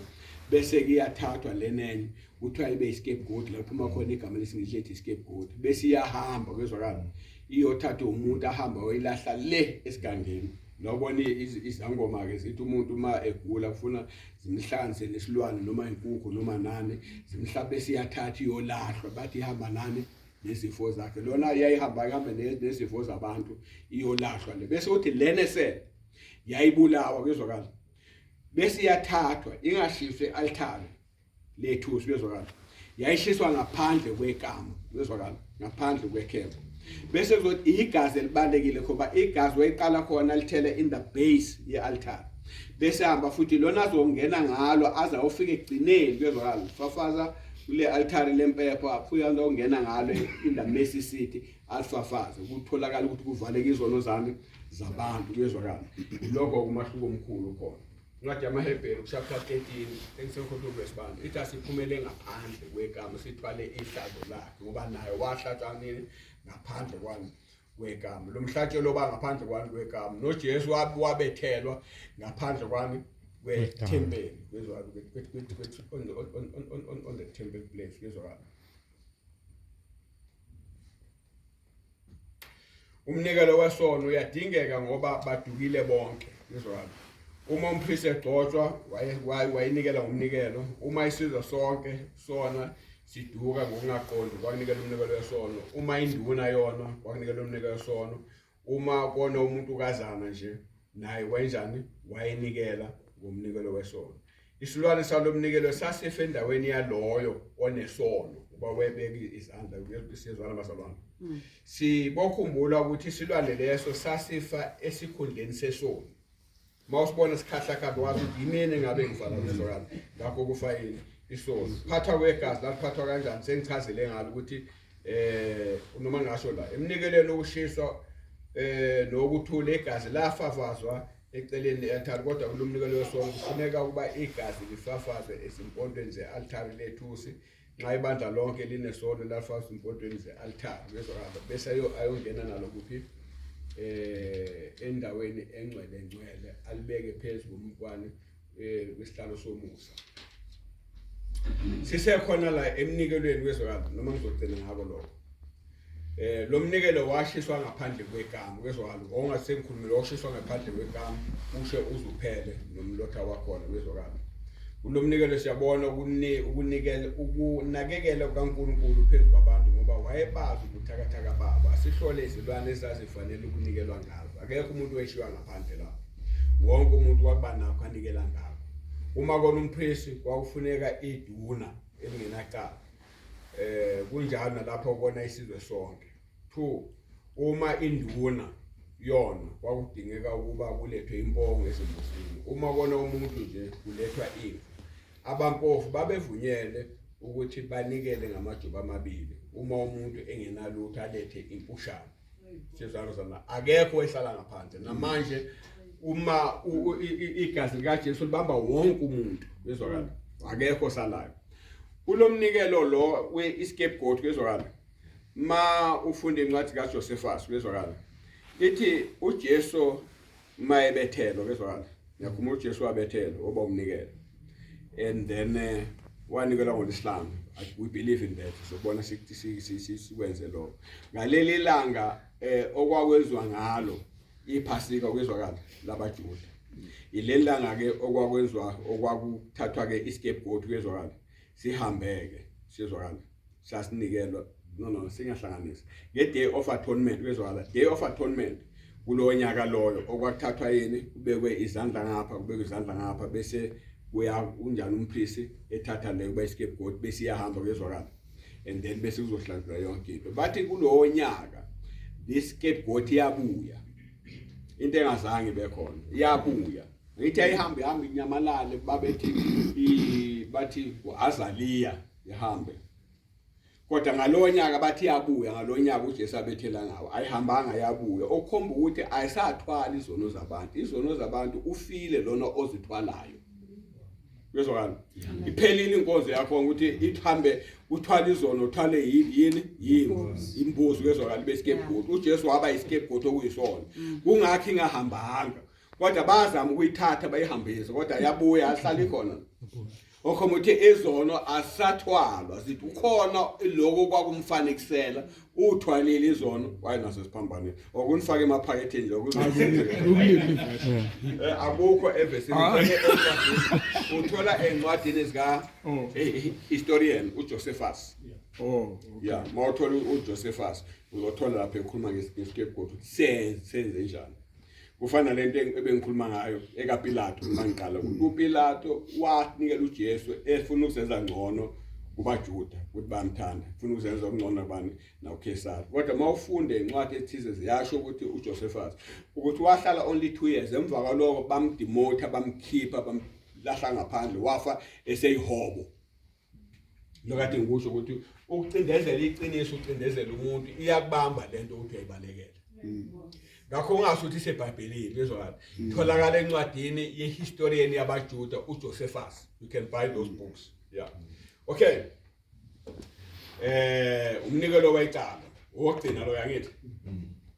bese kuyathathwa lenenye, kuthiwa ibe i-scapegoat, la kuphuma khona igama lesingisi lethi scapegoat, bese iyahamba. Kuyezwakala, iyothatha umuntu ahamba oyilahla le esigangeni. Lobona izangoma-ke zithi umuntu uma egula kufuna zimhlanze nesilwane noma inkukhu noma nani, zimhlabe, siyathatha iyolahlwa, bathi ihamba nani? Nezifo zakhe. Lona iyayihamba, ihambe nezifo zabantu, iyolahlwa le, bese uthi lena esele yayibulawa. Kuyezwakala, bese iyathathwa, ingashiswa e-altare lethusi. Kuyezwakala, yayishiswa ngaphandle kwekama. Kuyezwakala, ngaphandle kwekhempo. Bese kuzothi igazi elibalekile, ngoba igazi wayiqala khona lithele in the base ye-altar, bese hamba futhi lona azongena ngalo aze ayofika ekugcineni. Kuyezwakala, fafaza. Kule altare lempepha futhi ongena ngalo in the mercy seat alifafaze kutholakala ukuthi kuvaleke izono zami zabantu kuyezwakala. Lokho kumahluko omkhulu khona. Incwadi yamaHebheru chapter 13 engisekhohlwe verse bani ithi asiphumele ngaphandle kwegama sithwale ihlazo lakhe ngoba naye wahlatshwa nini ngaphandle kwani kwegama. Lo mhlatshelo oba ngaphandle kwani kwegama noJesu wabethelwa ngaphandle kwani kwethempeli kuyezwakala on the temple place kuyezwakala. Umnikelo wesono uyadingeka ngoba badukile bonke kuyezwakala. Uma umpristi egcotshwa wayenikela ngomnikelo, uma isizwe sonke sona siduka ngokungaqondi kwakunikela umnikelo wesono, uma induna yona kwakunikela umnikelo wesono, uma kona umuntu kazana nje naye wayenjani wayenikela ngomnikelo wesono. Isilwane salomnikelo sasifa endaweni yaloyo onesono uba webeka izandla siyezwana bazalwane. Sibokhumbula ukuthi isilwane leso sasifa esikhundleni sesono. Mawusibona sikhahlakhahle wazi ukuthi yimini engabe ngifana nezwakala ngakho kufa yini isono. Phathwa kwegazi laliphathwa kanjani sengichazile ngalo ukuthi noma ngasho la emnikelweni okushiswa nokuthula igazi lafafazwa eceleni le-altari, kodwa kulo mnikelo wesono kufuneka ukuba igazi lifafazwe ezimpondweni ze-altari lethusi. Nxa ibandla lonke linesono lafafazwa ezimpondweni ze-altari kuyezwakala, bese ayongena nalo kuphi endaweni engcwele ngcwele alibeke phezu komkwani wesihlalo somusa. Sisekhona la emnikelweni kuyezwakala, noma ngizogcina ngako lokho. Lo mnikelo washiswa ngaphandle kwekamu kuyezwakala, ongasengikhulumile washiswa ngaphandle kwekamu ushe uzuphele nomlotha wakhona kuyezwakala. Kulo mnikelo siyabona ukunikela ukunakekela kukaNkulunkulu phezu kwabantu ngoba wayebazi ubuthakathaka babo. Asihlole izilwane ezazifanele ukunikelwa ngazo, akekho umuntu weshiywa ngaphandle lapho, wonke umuntu wakuba nakho anikela ngakho. Uma kona umpristi kwakufuneka iduna elingenacala, kunjalo nalapho kona isizwe sonke. 2 uma induna yona kwakudingeka ukuba kulethwe impongo ezimbuzini, uma kona umuntu nje kulethwa imvu. Abampofu babevunyelwe ukuthi banikele ngamajuba amabili, uma umuntu engenalutho alethe impushana. Sizwana zana, akekho ohlala ngaphandle. Namanje uma igazi likaJesu libamba wonke umuntu kuyezwakala, akekho osalayo. Kulomnikelo lo we-scapegoat kuyezwakala, ma ufunda incwadi kaJosephus kuyezwakala, ithi uJesu mayebethelwa kuyezwakala, ngiyakhumbula uJesu wabethelwa oba umnikelo and then wanikelwa ngolisihlanu. We believe in that, sobona sikwenze lokho ngaleli langa okwakwenziwa ngalo iPhasika kuyezwakala labaJuda. Ileli langa ke okwakwenziwa okwakuthathwa ke iscapegoat kuyezwakala sihambeke siyezwakala sasinikelwa no singahlanganisi nge day of atonement kuyezwakala, day of atonement kulo nyaka loyo okwakuthathwa yini kubekwe izandla ngapha kubekwe izandla ngapha bese kuya unjani umpristi ethatha leyo kuba iscapegoat bese iyahamba kuyezwakala and then bese kuzohlanzwa yonke into. Bathi kulowo nyaka this scapegoat iyabuya, into engazange ibe khona iyabuya. Ngithi ayihambe ihambe inyamalale, babethi bathi uAzalia ihambe, kodwa ngalowo nyaka bathi iyabuya. Ngalowo nyaka uJesu abethela ngawo ayihambanga yabuya, okukhomba ukuthi ayisathwali izono zabantu. Izono zabantu ufile lona ozithwalayo kuyezwakala. Iphelile inkonzo yakho ukuthi ithambe uthwala izono uthwale yini yini imbuzi kuyezwakala, ibe scapegoat. uJesu waba iscapegoat okuyisona, kungakho ingahambanga, kodwa bazama ukuyithatha bayihambise, kodwa yabuya yahlala ikhona. Okhoma ukuthi izono asathwalwa, sithi ukhona lokho kwakumfanekisela uthwalile izono wayenaso esiphambanweni, okunifaka emaphaketheni nje akukho evesini uthola encwadini zika historian uJosephus. Yeah, mawuthola uJosephus uzothola lapha ekhuluma ngescapegoat ukuthi senze njani. Kufana lento ebengikhuluma ngayo ekaPilato mangiqala ukuthi uPilato wanikela uJesu efuna ukuzenza ngcono kubaJuda ukuthi bayamthanda, ufuna ukuzenza ngcono kubani nakuKhesari. Kodwa mawufunda incwadi ethize ziyasho ukuthi uJosephus ukuthi wahlala only 2 years, emva kwaloko bamdemota bamkhipha bamlahla ngaphandle, wafa eseyihobo. Lokade ngikusho ukuthi ukucindezela iqiniso, ucindezela umuntu, iyakubamba lento ukuthi uyayibalekela. Ngakho ungasho ukuthi iseBhayibhelini, bezwakala. Tholakala encwadini yehistorian yabaJuda uJosephus. You can buy those books. Yeah. Okay. Umnikelo wecala owokugcina lo, angithi?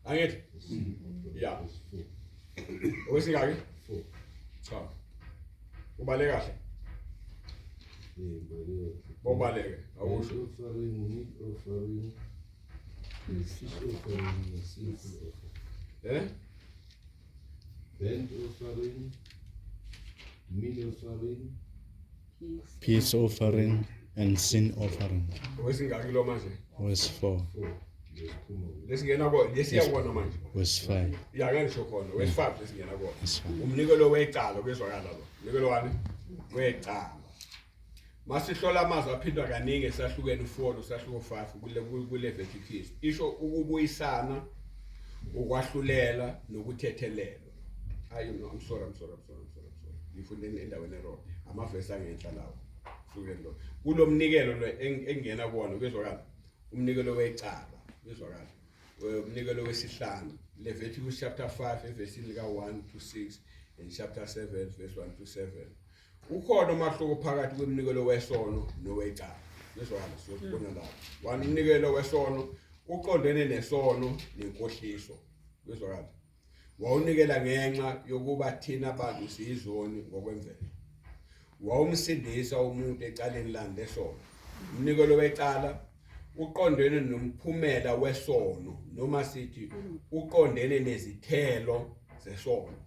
Angithi? Yeah. Owesingaki? 4. Cha. Ubale kahle. Bobaleke. Awusho. Offering, meat offering, fish offering, and sinful offering. Eh? Burnt offering, meal offering, Peace offering and sin offering. Owesingaki lo manje? Verse 4. 4. There's two more. Lesingena ko lesiya kona manje. Verse 5. Ya, ngisho khona. Verse 5 lesingena kona. Verse 5. Umnikelo wecala, kuyezwakala lo. Umnikelo wani? Wecala. Masihlola amazwi aphindwa kaningi esahlukene 4 nosahluko 5 kule kuLeviticus. Isho ukubuyisana, ukwahlulela nokuthethelelwa. Ayi no, I'm sorry, I'm sorry, I'm sorry, I'm sorry, I'm sorry. Ngifunde endaweni error. Amavesi angenhla lawo. Hlukene lo. Kulomnikelo lo engena kuwona, kuyezwakala. Umnikelo wecala, kuyezwakala. Umnikelo wesihlanu. Leviticus chapter 5 evesini lika 1 to 6 and chapter 7 verse 1 to 7. Ukhona umahluko phakathi kweminikelo wesono nowecala. Kuyezwakala, siyokubona lapho. One, umnikelo wesono uqondene nesono nenkohliso. Kuyezwakala. Wawunikela ngenxa yokuba thina abantu siyizoni ngokwemvelo. Wawumsindisa umuntu ecaleni lani lesono. Umnikelo wecala uqondene nomphumela wesono, noma sithi uqondene nezithelo zesono.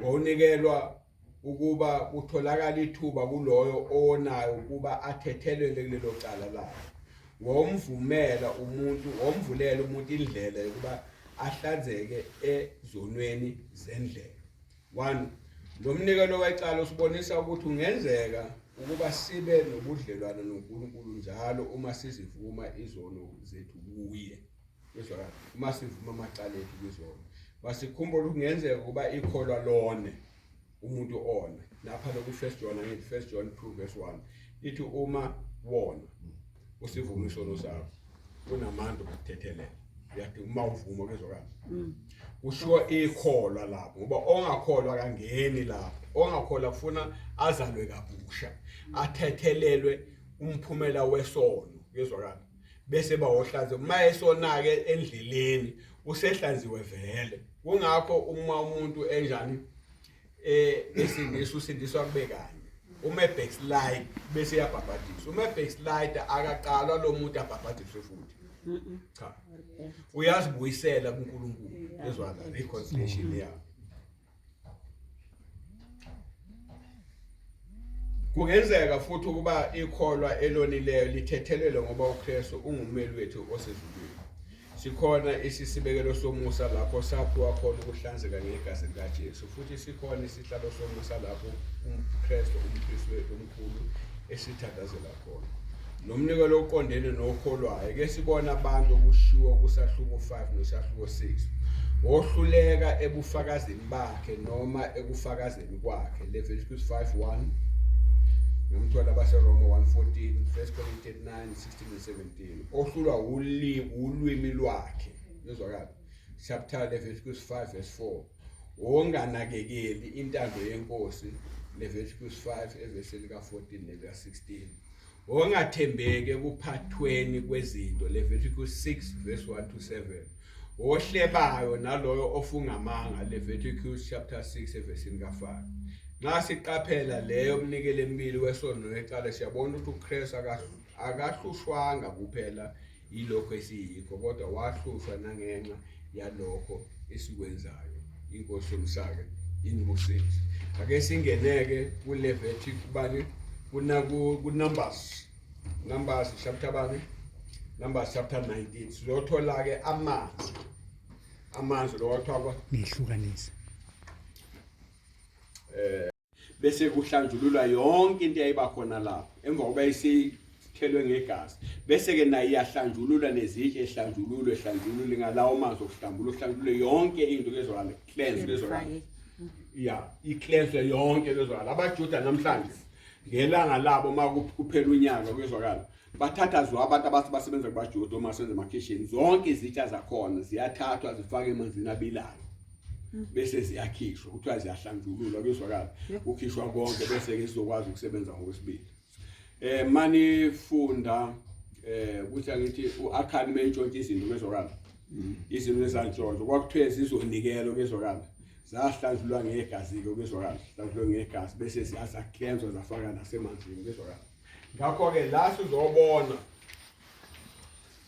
Wawunikelwa ukuba kutholakala ithuba kuloyo owonayo ukuba athethelele kulelo cala lakhe. Wawumvumela umuntu, wawumvulela umuntu indlela yokuba ahlanzeke ezonweni zendlela. One, lo mnikelo wecala usibonisa ukuthi kungenzeka ukuba sibe nobudlelwano noNkulunkulu njalo uma sizivuma izono zethu kuye. Kuzwakala, uma sivuma amacala ethu kwizono. Basikhumbula ukuthi kungenzeka ukuba ikholwa lone, umuntu one. Lapha lokhu First John, angithi First John 2 verse 1 ithi uma wona usivuma isono sakho, unamandla okuthethelela. Uyathi uma uvuma, kuzwakala. Kushiwo ikholwa lapho, ngoba ongakholwa akangeni lapho. Ongakholwa kufuna azalwe kabusha, athethelelwe umphumela wesono, kuzwakala, bese bawohlanze. Uma esona ke endleleni, usehlanziwe vele. Kungakho uma umuntu enjani esindiswa, usindiswa kube kanye. Uma backslide bese yabhabhadiswa. Uma backslide, akaqalwa lo muntu abhabhadiswe futhi, cha, uyazibuyisela kuNkulunkulu, ezwala, reconciliation yakhe. Kungenzeka futhi ukuba ikholwa elonileyo lithethelelwe ngoba uKristu ungummeli wethu osezulwini. Sikhona isisibekelo somusa lapho saphiwa khona ukuhlanzeka ngegazi likaJesu, futhi sikhona isihlalo somusa lapho uKristu umpristi wethu omkhulu esithandazela khona. Lo mnikelo oqondene nokholwayo ke sibona abantu okushiwo kusahluko 5 nosahluko 6. Wohluleka ebufakazini bakhe noma ekufakazeni kwakhe. Leviticus 5:1, ngamthola abaseRoma 1:14, 1 Corinthians 9 16 and 17. Ohlulwa ulwimi lwakhe, yezwakala, chapter Leviticus 5 verse 4. Onganakekeli intando yenkosi, Leviticus 5 evesini ka-14 nelika-16. Ongathembeki ekuphathweni kwezinto, Leviticus 6 verse 1 to 7. Ohlebayo naloyo ofunga amanga, Leviticus chapter 6 evesini ka-5. Nxa siqaphela leyo mnikelo emibili wesono wecala, siyabona ukuthi uKristu akahlushwanga kuphela yilokho esiyikho, kodwa wahlushwa nangenxa yalokho esikwenzayo. Inkosi yomsake inibusise. Ake singeneke kuLeviticus bani, kuna ku Numbers chapter bani, Numbers chapter 19. Sizothola ke amanzi lo kwathiwa Nihlukanise. Bese kuhlanjululwa yonke into eyayiba khona lapho emva kokuba isithelwe ngegazi, bese ke nayo iyahlanjululwa, nezitshe ehlanjululwe, ehlanjululwe ngalawo manzi okuhlambulula, uhlanjulule yonke into, kezwakala, cleanse, kezwakala, ya, icleanse yonke, kezwakala. AbaJuda namhlanje Ngelanga labo uma kuphela unyaka kuyezwakala bathatha zo abantu abathi basebenza kubajuda uma sebenza emakhishini zonke izitsha zakhona ziyathathwa zifake emanzini abilayo bese ziyakhishwa kuthiwa ziyahlanjululwa kuyezwakala kukhishwa konke bese ke sizokwazi ukusebenza ngokwesibili. Manifunda kuthi angithi uAkhani mentshontsha izinto kuyezwakala izinto ezantshontsho kwakuthiwe zizonikelwa kuyezwakala zahlanjulwa ngegazi-ke kuyezwakala hlanjulwe ngegazi bese ziyazaklenzwa zafaka nasemanzini kuyezwakala. Ngakho-ke la sizobona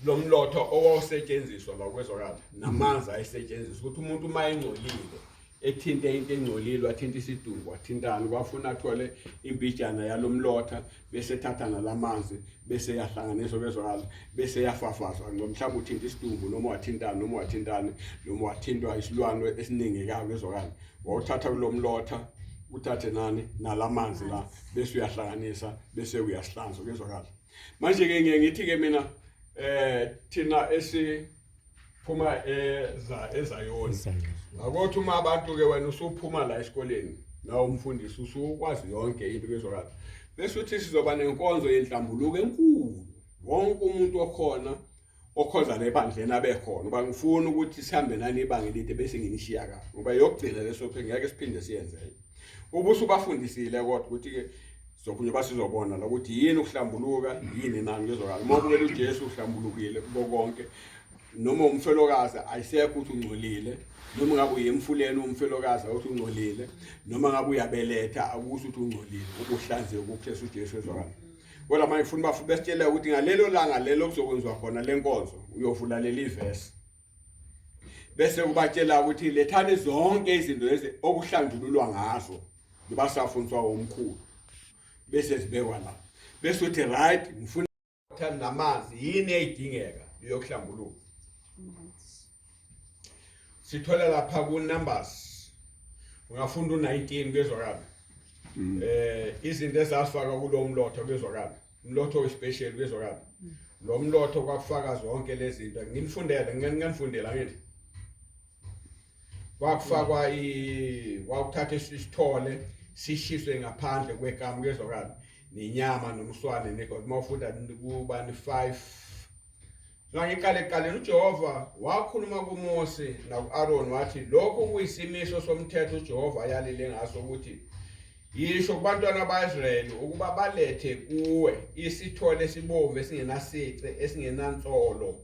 lo mlotho owawusetshenziswa la kwezwakala namanzi ayesetshenziswa ukuthi umuntu uma engcolile ethinte into engcolile wathinta isidumbu wathintani kwafuna athole imbijana yalomlotha bese ethatha nalamanzi bese yahlanganiswa kwezwakala bese yafafazwa ngoba mhlawumbe uthinta isidumbu noma wathintani noma wathintani noma wathintwa isilwane esiningekayo kwezwakala wawuthatha kulomlotha uthathe nani nalamanzi la bese uyahlanganisa bese uyasihlanza kuyezwakala. Manje-ke ngiye ngithi-ke mina thina esiphuma eza eZayoni akothi uma abantu-ke wena usuphuma la esikoleni nawe umfundisi usukwazi yonke into kuyezwakala bese uthi sizoba nenkonzo yenhlambuluko enkulu wonke umuntu okhona okhonza la ebandleni abe khona ngoba ngifuna ukuthi sihambe nani ibanga elide bese nginishiya kahle ngoba yokugcina leso phela ngeke siphinde siyenzeke. Ubuso ubafundisile kodwa ukuthi-ke sokunye basizobona la ukuthi yini ukuhlambuluka yini nani kuyezwakala. Uma ubukela uJesu uhlambulukile kubo konke noma umfelokazi ayisekho ukuthi ungcolile noma ngabe uye emfuleni umfelokazi awuthi ungcolile noma ngabe uyabeletha akusho ukuthi ungcolile ubuhlanzeke kuKristu uJesu ezwakala. Kodwa manje ngifuna bafu besitshele ukuthi ngalelo langa lelo kuzokwenziwa khona lenkonzo uyovula leli verse. Bese kubatshela ukuthi lethani zonke izinto lezi okuhlanjululwa ngazo nibasafundiswa omkhulu. Bese zibekwa la. Bese uthi right ngifuna thani namanzi yini eyidingeka yokuhlambuluka. Sithola lapha ku Numbers. Ungafunda u19 kuyezwakala. Izinto ezafaka kulo mlotho kuyezwakala. Umlotho ospecial kuyezwakala. Lo mlotho kwakufaka zonke lezi zinto. Nginifundele, nginifundela ngithi. Kwakufakwa i kwakuthatha isithole sishiswe ngaphandle kwekamu kuyezwakala. Nenyama nomswane negazi. Uma ufunda kubani 5 Ngangiqale ekuqaleni uJehova wakhuluma kuMose naku-Aroni wathi lokhu kuyisimiso somthetho uJehova ayalele ngaso ukuthi yisho kubantwana ba-Israyeli ukuba balethe kuwe isithole esibomvu esingenasici esingenansolo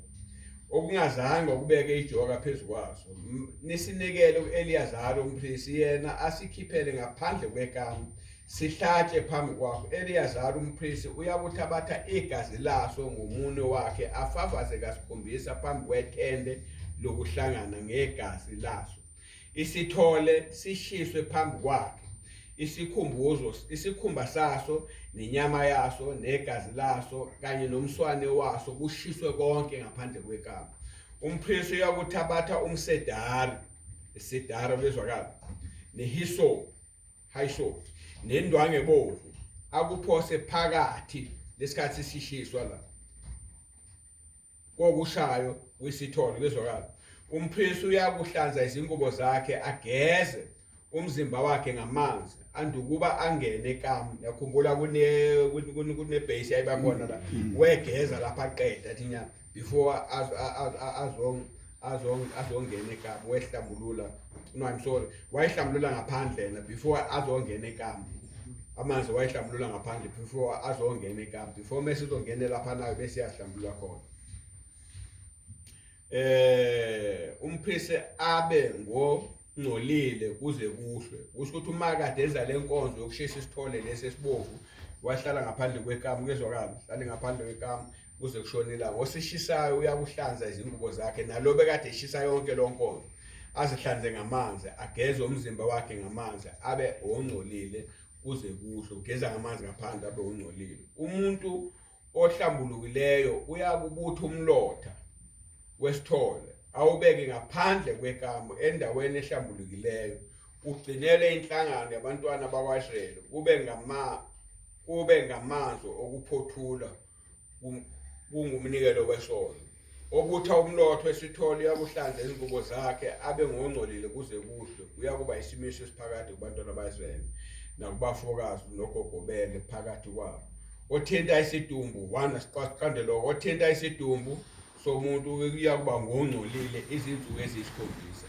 okungazange ukubeke ijoka phezu kwaso nisinikele u-Eliyazari umpristi yena asikhiphele ngaphandle kwekamu Sihlatshe phambi kwakho. Eliyazari umpristi uyakuthabatha igazi laso ngomunwe wakhe afafaze kasikhombisa phambi kwethende lokuhlangana ngegazi laso. Isithole sishiswe phambi kwakhe. Isikhumbuzo, isikhumba saso nenyama yaso negazi laso kanye nomswane waso kushiswe konke ngaphandle kwekamu. Umpristi uyakuthabatha umsedari, isedari kuyezwakala, nehisopu Hayisho nendwangu ebovu akuphose phakathi lesikhathi sishiswa la kokushayo kwisithole kuyezwakala. Umpristi uyakuhlanza izingubo zakhe ageze umzimba wakhe ngamanzi andukuba angene ekamu. Yakhumbula kune kune base yayiba khona la wegeza lapha aqeda athi nya before azongena ekamu wehlambulula. No, I'm sorry, wayehlambulula ngaphandle yena before azongena ekamu. Amanzi wayehlambulula ngaphandle before azongena ekamu, before mase uzongena lapha nayo bese yahlambulula khona. Umpristi abe ngongcolile kuze kuhlwe. Kusho ukuthi uma kade enza le nkonzo yokushisa isithole lesi esibovu wahlala ngaphandle kwekamu kuyezwakala, hlale ngaphandle kwekamu kuze kushone ilanga. Osishisayo uyakuhlanza izingubo zakhe nalo bekade eshisa yonke lo nkonzo azihlanze ngamanzi ageze umzimba wakhe ngamanzi abe ongcolile kuze kuhlwe. Ugeza ngamanzi ngaphandle abe ongcolile. Umuntu ohlambulukileyo uyakubutha umlotha wesithole awubeke ngaphandle kwekamu endaweni ehlambulukileyo ugcinele inhlangano yabantwana bakwaIsrayeli kube ngamanzi okuphothula kungumnikelo wesono. Obutha umlotha wesithole uyakuhlanza izingubo zakhe abe ngongcolile kuze kuhlwe. Kuyakuba isimiso esiphakade kubantwana ba-Israyeli. Nakubafokazi nogogobele phakathi kwabo. Othinta isidumbu, one asiqande lokho, othinta isidumbu somuntu kuyakuba ngongcolile izinsuku eziyisikhombisa.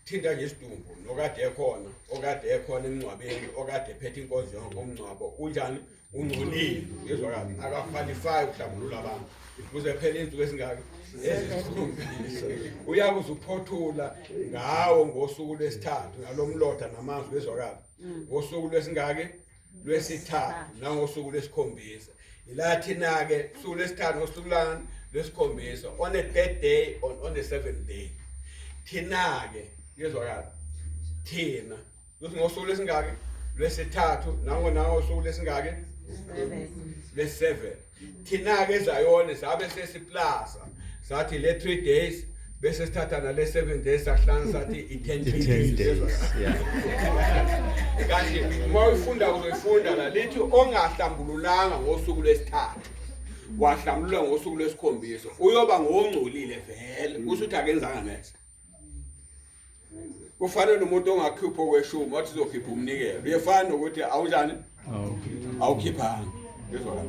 Thinta nje isidumbu nokade ekhona, okade ekhona emngcwabeni, okade ephethe inkonzo yonke umngcwabo, unjani? Ungcolile. Yezwakala, akaqualify ukuhlambulula abantu kuze phela izinsuku ezingaki? Ezisikhombisa. Uyakuze uphothula ngawo ngosuku lwesithathu ngalomlotha namanzi, kwezwakala, ngosuku lwesingaki? Lwesithathu nangosuku lwesikhombisa. Ila thina-ke usuku lwesithathu ngosuku lani? Lwesikhombisa. On the third day, on the seventh day. Thina-ke, kuyezwakala, thina kuthi ngosuku lwesingaki? Lwesithathu nangosuku lwesingaki? Lwesi-seven. Thina-ke eZayoni sabe sesiplaza sathi le 3 days, bese sithatha nale 7 days, sahlangana sathi i-10 I-10 days. days. Yeah. Kanti uma uyifunda, uzoyifunda la, lithi ongahlambululanga ngosuku lwesithathu wahlambulula ngosuku lwesikhombisa uyoba ngongcolile vele, kusho ukuthi akenzanga next. Kufanele umuntu ongakhipha okweshumi wathi uzokhipha umnikelo, uyefana nokuthi awunjani? Awukhiphanga, ngizwa.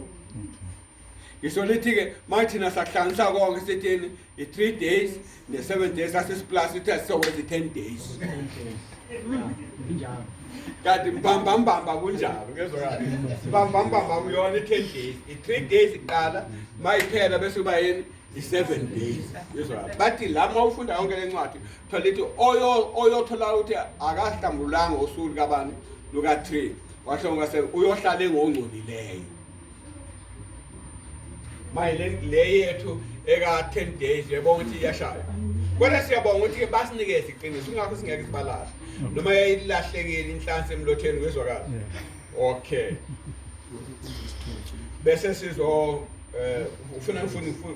Ngisho lithi-ke manje thina sakuhlanganisa konke, sithini? I-3 days ne-7 days, sasesiplus ithi asizokwenza i-10 days, kanti mbamba mbamba kunjalo, ngezwakala, mbamba mbamba kuyona i-10 days, i-3 days iqala mayiphela bese kuba yini? I-7 days, ngezwakala. Bathi la uma ufunda yonke le ncwadi, thola lithi oyothola ukuthi akahlambululanga usuku likabani? Luka-3, wahlonga se uyohlala engongcolileyo. Manje le yethu eka 10 days, uyabonga ukuthi iyashaya, kodwa siyabonga ukuthi ke basinikeze iqiniso, ingakho singeke sibalahle noma yayilahlekile inhlansi emlotheni, kwezwakala. Okay, bese sizo ufuna ngifuna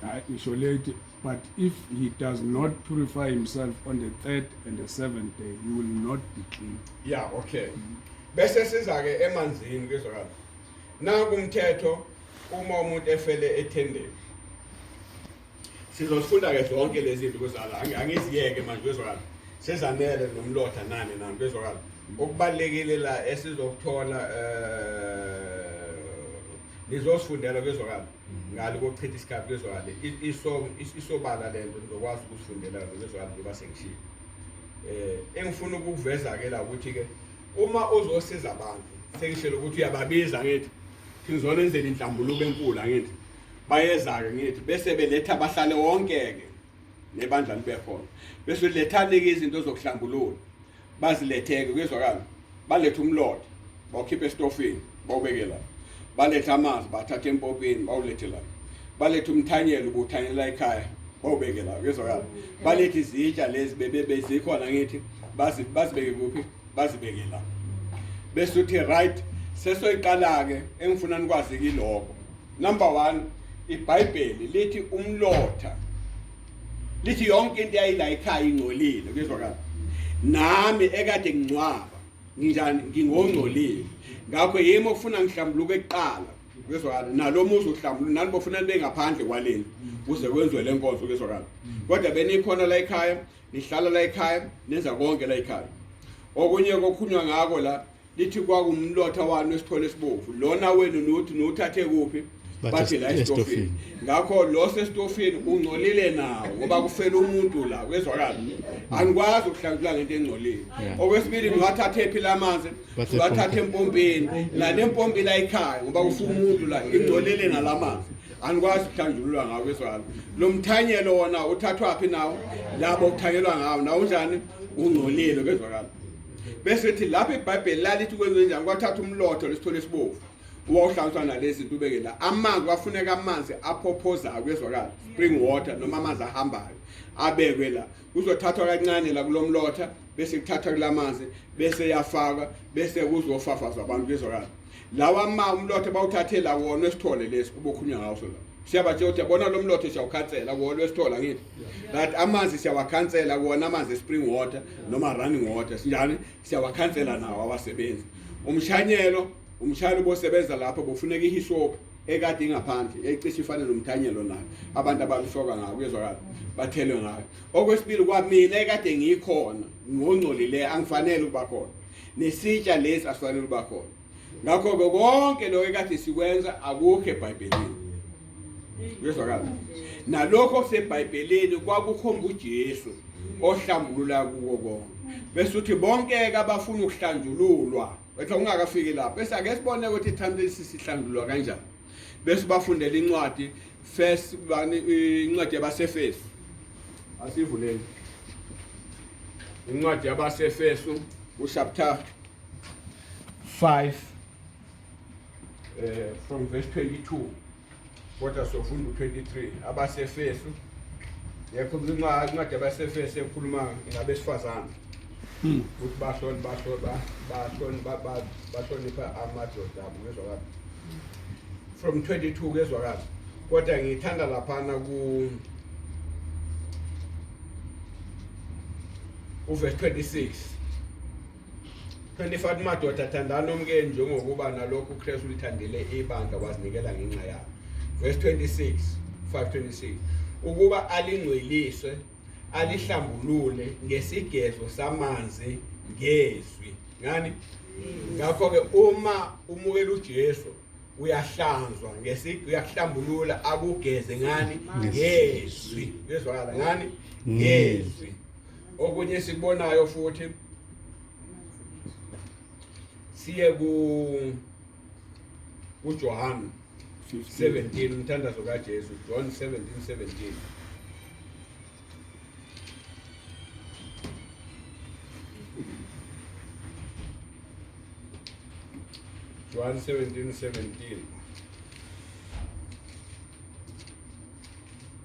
Hayi, ngisho lethi, but if he does not purify himself on the third and the seventh day, he will not be clean. Yeah, okay, bese siza ke emanzini, kwezwakala. Naku umthetho uma umuntu efele ethendeni. Sizofunda ke zonke lezi zinto kwezwakala. Angiziyeke manje, kwezwakala, sezanele nomlotha nani nani, kwezwakala. Okubalekile la esizokuthola, nizosifundela, kwezwakala, ngale kokuchitha isikhathi, kwezwakala. Isobala lento, nizokwazi ukusifundela, kwezwakala, njengoba sengishilo. Engifuna ukukuveza ke la ukuthi ke uma uzosiza abantu, sengishilo ukuthi uyababiza, ngithi ngizolenzela inhlambuluko enkulu, angithi bayeza ke, ngithi bese beletha bahlale wonke ke nebandla libe khona, bese lethani ke izinto zokuhlambulula, baziletheke, kuyezwakala. Baletha umlotha, bawukhipha esitofini, bawubeke la. Baletha amanzi, bathatha empopini, bawulethe la. Baletha umthanyelo ubuthanyela ekhaya, bawubeke la, kuyezwakala. Baletha izitsha lezi bebe bezikhona, ngithi bazibeke kuphi? Bazibeke la. Bese uthi right, sesoyiqala ke. Engifuna nikwazi kiloko, number 1, iBhayibheli lithi umlotha, lithi yonke into yayila ekhaya ingcolile, kuyezwakala. Nami ekade ngingcwaba nginjani? Ngingongcolile. Ngakho yimi okufuna ngihlambuluke kuqala, kuyezwakala, nalo muzi uhlambuluka, nani bofuna nibe ngaphandle kwaleni kuze kwenziwe le nkonzo, kuyezwakala. Kodwa benikhona la ekhaya, nihlala la ekhaya, nenza konke la ekhaya. Okunye kokhulunywa ngako la, lithi kwakumlotha wani wesithole esibovu lona wenu, nuthi niwuthathe kuphi? Bathi la esitofini. Esitofini. Ngakho lo sesitofini ungcolile nawo ngoba kufela umuntu la, kwezwakala. Anikwazi ukuhlambulula ngento engcolile. Okwesibili, niwathathe phi lamanzi? Bathi Siwathathe empompini la, nempompi la ekhaya, ngoba kufa umuntu la, ingcolile nalamanzi, anikwazi ukuhlanjululwa ngawo, kwezwakala. Lo mthanyelo wona uthathwa phi nawo? Labo kuthanyelwa ngawo nawo unjani? Ungcolile, kwezwakala. Bese thi lapho iBhayibheli lalithi kwenziwe njani? Kwathatha umlotho lesithole esibovu, wawuhlanganiswa nalezi zinto, ubeke la amanzi. Kwafuneka amanzi aphophozayo, kwezwakala, spring water noma amanzi ahambayo, abekwe la. Kuzothathwa kancane la kulomlotha, bese kuthathwa kulamanzi, bese yafakwa, bese kuzofafazwa abantu, kwezwakala. Lawa ma umlotha bawuthathe la wona esithole lesi ubokhulunywa ngawo la, siyabatshela ukuthi yabona lo mlotho siyawukhansela kuwona wesithola, ngithi that amanzi siyawakhansela kuwona amanzi spring water noma running water, sinjani? Siyawakhansela nawo, awasebenzi. Umshanyelo, umshayeli obosebenza lapho, bofuneka ihisophi ekade ingaphandle ecishe ifane nomthanyelo nayo, abantu abalufoka ngayo, kuyezwakala, bathelwe ngayo. Okwesibili, kwamina ekade ngikhona ngongcolile, angifanele ukuba khona. Nesitsha lesi asifanele uba khona. Ngakho-ke konke lokho ekade sikwenza akukho eBhayibhelini. Kuyezwakala. Nalokho okuseBhayibhelini kwakukhomba uJesu ohlambulula kuko konke. Bese uthi bonke-ke abafuna ukuhlanjululwa, wethu ungakafiki lapho, bese ake sibone ukuthi ithanda sisihlanjululwa kanjani. Bese bafundela incwadi first bani incwadi yabaseFesu. Asivuleni. Incwadi yabaseFesu ku-chapter 5 from verse 22 kodwa sofunda u-23 abaseFesu. Yekho incwadi yabaseFesu ekhuluma ngabesifazane ukuthi bahlonipha amadoda abo, kuyezwakala from 22 kuyezwakala. Kodwa ngithanda laphana ku uverse 26 25: madoda, thandani omkeni njengokuba nalokhu uKristu ulithandile ibandla wazinikela ngenxa yalo. Verse 26, 5:26, ukuba alingcwelise alihlambulule ngesigezo samanzi ngezwi. Ngani? Ngakho-ke uma umukela uJesu uyahlanzwa, uyakuhlambulula akugeze ngani? Ngezwi. Kuyezwakala? Ngani? Ngezwi. Okunye sikubonayo futhi, siye ku kuJohn 17, umthandazo kaJesu, John 17 17. John 17 17,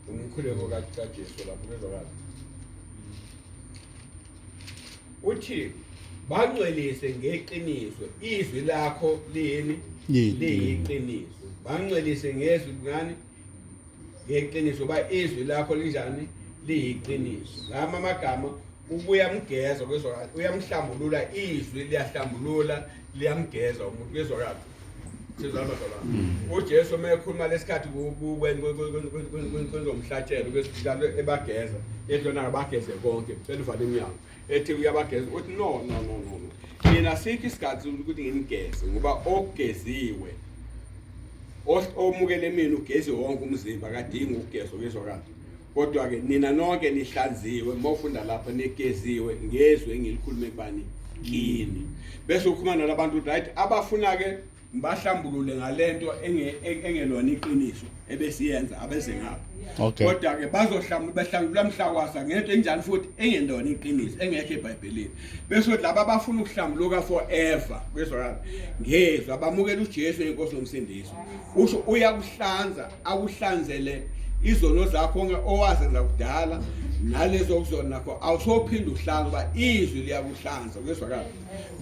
umkhuleko kaJesu lapho, kuyezwakala. Uthi bangcwelise ngeqiniso, izwi lakho liyini? Liyiqiniso. Bangcwelise ngezwi ngani? Ngeqiniso, ba izwi lakho linjani? Liyiqiniso. Lama amagama ubuyamgeza, kuyezwakala, uyamhlambulula. Izwi liyahlambulula, liyamgeza umuntu, kuyezwakala. Sizwana bazalwane? UJesu uma ekhuluma lesikhathi kwenzomhlatshelo njalo ebageza, edlona bageze konke selivale iminyango, ethi uyabageza, uthi no, no, no, no, no, mina sikho isikhathi ukuthi nginigeze, ngoba ogeziwe omukele mina ugezi wonke umzimba, akadingi ukugezwa, kuyezwakala. Kodwa-ke nina nonke nihlanziwe, uma ufunda lapho, nigeziwe ngezwi engilikhulume kubani? Kini. Bese ukhuluma nalabantu, right, abafuna-ke ngibahlambulule ngalento engelona iqiniso ebesiyenza, abeze ngapha. Kodwa-ke bazohlambulula, behlambulula mhlakwasa ngento enjani futhi engelona iqiniso, engekho eBhayibhelini. Bese uthi laba abafuna ukuhlambuluka forever, kuyezwakala, ngezwi, abamukela uJesu inkosi nomsindisi. Usho uyakuhlanza, akuhlanzele izono zakho owazenza kudala nalezo kuzona nakho, awusophinde uhlanze uba izwi liyakuhlanza, kuyezwakala.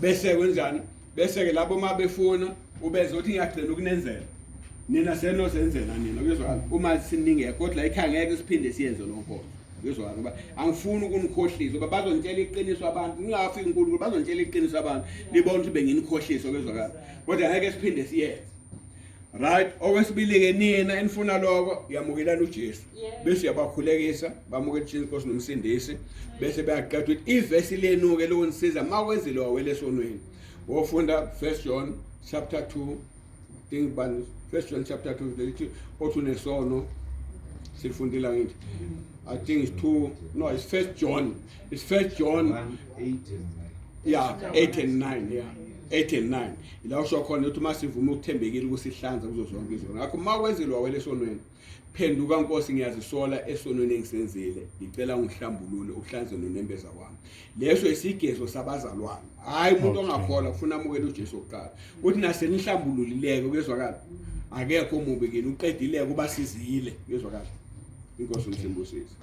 Bese kwenzani? Bese-ke labo uma befuna ubeze uthi ngiyagcina ukunenzela nina, senozenzela nina, kuyezwakala, uma siningekho. Kodwa la ekhaya ngeke siphinde siyenze lo nkonzo, kuyezwakala, ngoba angifuni ukunikhohlisa, ngoba bazontshela iqiniso abantu ningakafiki uNkulunkulu, bazontshela iqiniso abantu libone ukuthi benginikhohlisa, kuyezwakala. Kodwa ngeke siphinde siyenze, right? Okwesibili-ke, nina enifuna lokho, yamukelani uJesu, bese uyabakhulekisa, bamukela uJesu Inkosi nomsindisi, bese bayaqeda ukuthi ivesi lenu-ke lokunisiza uma kwenzile wawela esonweni. Wofunda First John chapter 2, think bani, First John chapter 2, lithi othi unesono, silifundile ngithi, I think it's 2, no, it's First John, it's First John 1, 8 and 9. Yeah, 8 and 9, yeah, 8 and 9, ila usho khona ukuthi uma sivuma ukuthembekile ukusihlanza kuzo zonke izono. Ngakho uma kwenzile wawela esonweni, phenduka, Nkosi, ngiyazisola esonweni engisenzile, ngicela ungihlambulule, uhlanze nonembeza wami. Leso isigezo sabazalwane, hayi umuntu ongakholwa, kufuna amukele uJesu okuqala. Uthi nasenihlambululileke, kuyezwakala, akekho omubi kini, uqedileke, ubasizile, kuyezwakala. Inkosi umsimbusise.